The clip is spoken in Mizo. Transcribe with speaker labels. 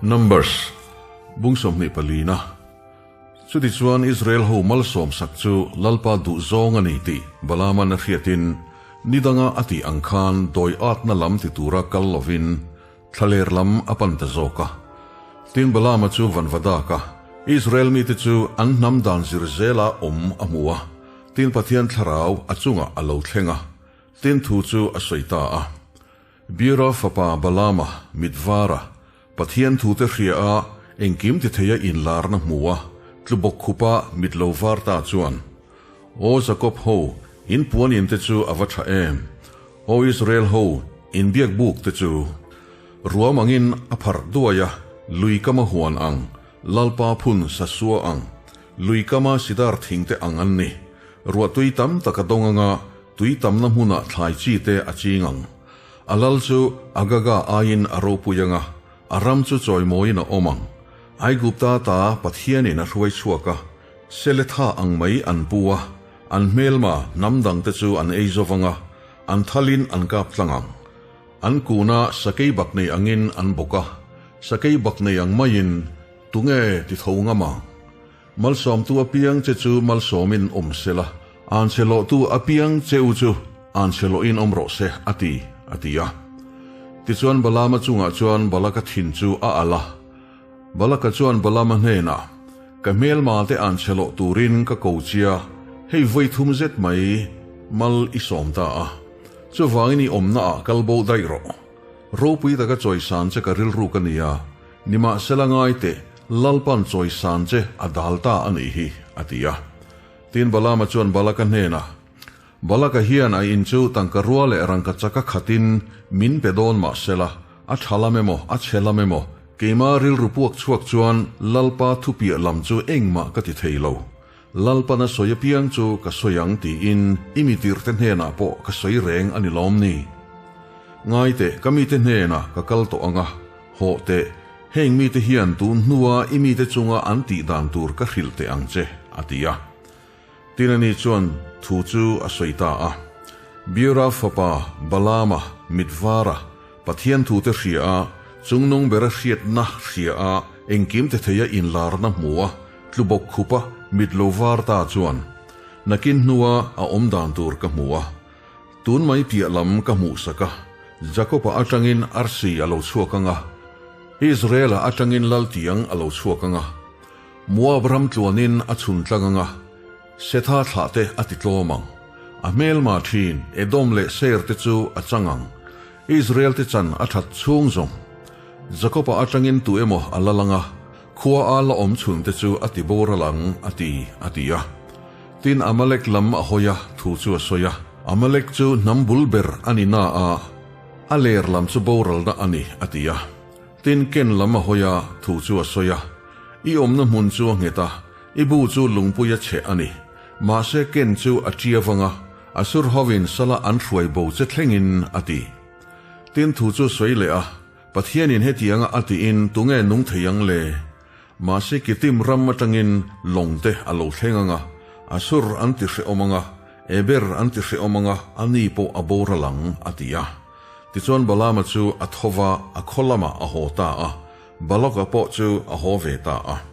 Speaker 1: Numbers, Bung 24 na. Chutichuan Israel ho malsawm sak chu Lalpa duh zawng a ni tih Balaama'n a hriatin ni danga a tih ang khan dawi atna lam ti tura kal lovin thlaler lam a pan ta zawk a. Tin Balaama chu vanvadak a, Israel mite chu an hnam dan zir zela awm a hmu a, tin Pathian thlarau a chungah a lo thleng a, tin thu chu a sawi ta a. Bira fapa Balaama mit vara Pathian thute hria a, engkim ti theia inlarna hmu a, tlu bawk khupa mit lo var ta chuan, Aw Jakob ho, in puan in te chu a va tha em! Aw Israel ho, in biak buk te chu! Ruam angin a pharh duai a, lui kama huan ang, Lalpa phun sa sua ang, lui kama sidar thing te ang an ni. Ruahtui tam tak a dawng anga, tui tamna hmunah thlai chi te a ching ang. A lal chu Agaga aiin a ropui anga, a ram chu chawimawiin a awm ang. Aigupta ta Pathianin a hruai chhuak a, Seletha ang mai an pu a, an hmelma hnam dangte chu an ei zo vang a, an thalin an kap tlang ang. An kuna sakei bak nei angin an bawk a, sakei bak nei ang maiin tunge ti tho ngam ang? Malsawmtu apiang che chu malsawmin awm se la, anchhe lawhtu apiang che u chu anchhe lawhin awm rawh se, a ti, a ti a. Tichuan Balaama chungah chuan Balaka thin chu a alh a. Balaka chuan Balaama hnenah, Ka hmelma te anchhe lawh turin ka ko chia, hei vawi thum zet mai mal i sawm ta a. Chuvangin i awmnaah kal bo daih rawh. Ropui taka chawisan che ka rilru ka nia, nimahsela ngai teh, Lalpan chawisan che a dal ta a nih hi, a ti a. Tin Balaama chuan Balaka hnenah, Balaka hian a in chu tangka rua leh rangka chaka khatin min pe dawn mah sela, a tha lam emaw, a chhe lam emaw, keima rilru puak chhuak chuan Lalpa thupiah lam chu engmah ka ti thei lo. Lalpan a sawi apiang chu ka sawi ang tiin i mitirte hnenah pawh ka sawi reng a ni lawm ni? Ngai teh, ka mite hnenah ka kal tawh ang a, hawh teh, heng mite hian tun hnua i mite chunga an tih dan tur ka hrilh teh ang che, a ti a. Tin ani chuan thu chu a sawi ta a. Beora fapa Balaama mit vara Pathian thute hria a, chungnung bera hriatna hria a, engkim ti theia inlarna hmu a, tlu bawk khupa mit lo var ta chuan nakin hnua a awm dan tur ka hmu a. Tun mai piah lam ka hmuh sak a, Jakob-a atangin arsi a lo chhuak ang a, Israel-a atangin laltiang a lo chhuak ang a, Moab ram tluanin a chhun tlang ang a, Setha thlah te a ti tlawm ang. A hmelma thin Edom leh Seir te chu a chang ang. Israel te chan a that chhung zawng. Jakob-a atangin tu emaw a lal ang a, khua a la awm chhun te chu a ti boral ang, a ti, a ti a. Tin, Amalek lam a hawi a, thu chu a sawi a. Amalek chu hnam bul ber a ni na a, a ler lam chu boralna a ni, a ti a. Tin, Ken lam a hawi a, thu chu a sawi a. I awmna hmun chu a nghet a, i bu chu lungpui a cheh a ni. Mahse, Ken chu a ṭia vang a, Asur hovin sala an hruai bo che thlengin, a ti. Tin, thu chu sawi leh a, Pathianin hetianga a tiin tunge nung thei ang le? Mahse Kitim ram atangin lawng te a lo thleng ang a, Asur an ti hrehawm ang a, Eber an ti hrehawm ang a, a ni pawh a boral ang, a ti a. Tichuan Balaama chu a tho va, a khaw lamah a haw ta a, Balaka pawh chu a haw ve ta a.